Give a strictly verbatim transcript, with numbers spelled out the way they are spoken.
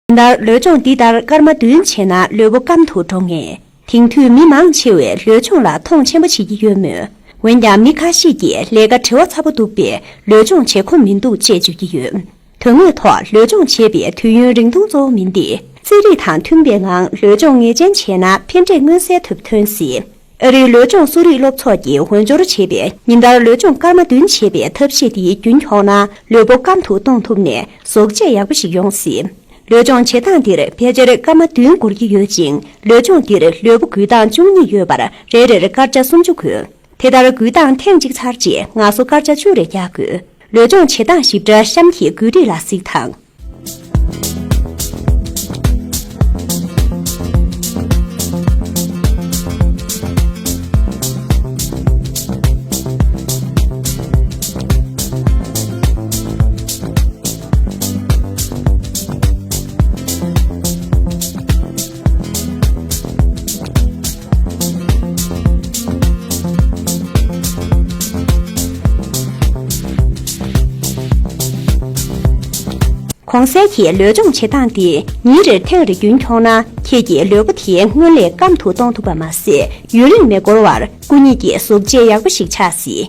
ཉིན་ལྟར་ལུས་སྦྱོང་འདི་ལྟར་སྐར་མ་བདུན་བྱས་ན་ལུས་པོ་སྐམ་དུ་འགྲོ་ངེས། དེང་དུས་མི་མང་ཆེ་བས་ལུས་སྦྱོང་ལ་མཐོང་ཆེན་པོ་བྱེད་ཀྱི་ཡོད་མོད། འོན་ཀྱང་མི་ཁ་ཤས་ཀྱིས་ལས་ཀ་བྲེལ་བ་ཚ་པོ་འདུག་པས་ལུས་སྦྱོང་བྱེད་ཁོམ་མི་འདུག་ཅེས་བརྗོད་ཀྱི་ཡོད། དོན་དངོས་ཐོག་ལུས་སྦྱོང་བྱེད་པའི་དུས་ཡུན་རིང་ཐུང་གཙོ་བོ་མིན་ཏེ། རྩེད་རིགས་དང་མཐུན་པའི་ངང་ལུས་སྦྱོང་ངེས་ཅན་བྱས་ན་ཕན་འབྲས་མངོན་གསལ་དོད་པོ་ཐོན་སྲིད། ཨ་རིའི་ལུས་སྦྱོང་གསོ་རིག་སློབ་ཚོགས་ཀྱིས་འོས་སྦྱོར་བྱས་པའི་ཉིན་ལྟར་ལུས་སྦྱོང་སྐར་མ་བདུན་བྱེད་པའི་ཐབས་ཤེས་དེ་རྒྱུན་འཁྱོངས་ན་ལུས་པོ་སྐམ་དུ་གཏོང་ཐུབ་ནས་གཟུགས་བྱད་ཡག་པོ་ཞིག་ཡོང་སྲིད། ལུས་སྦྱོང་བྱེད་སྟངས་འདིར་ཕལ་ཆེར་སྐར་མ་བདུན་འགོར་གྱི་ཡོད་ཅིང་། ལུས་སྦྱོང་འདིར་ལུས་པོ་འགུལ་སྟངས་བཅུ་གཉིས་ཡོད་པར་རེ་རེར་སྐར་ཆ་སུམ་ཅུ་དགོས། དེ་ལྟར་འགུལ་སྟངས་ཐེངས་གཅིག་ཚར་རྗེས་ངལ་གསོ་སྐར་ཆ་བཅུ་རེ་རྒྱག་དགོས། ལུས་སྦྱོང་བྱེད་སྟངས་ཞིབ་ཕྲ་གཤམ་གྱི་བཀོད་སྒྲིག་ལ་གཟིགས་དང་། གོང་གསལ་གྱི་ལུས་སྦྱོང་བྱེད་སྟངས་འདི་ཉིན་རེར་ཐེངས་རེ་རྒྱུན་འཁྱོངས་ན། ཁྱེད་ཀྱི་ལུས་པོ་དེ་སྔོན་ལས་སྐམ་དུ་གཏོང་ཐུབ་པ་མ་ཟད། ཡུན་རིང་མི་འགོར་བར་སྐུ་ཉིད་ཀྱི་གཟུགས་བྱད་ཡག་པོ་ཞིག་ཆགས་སྲིད།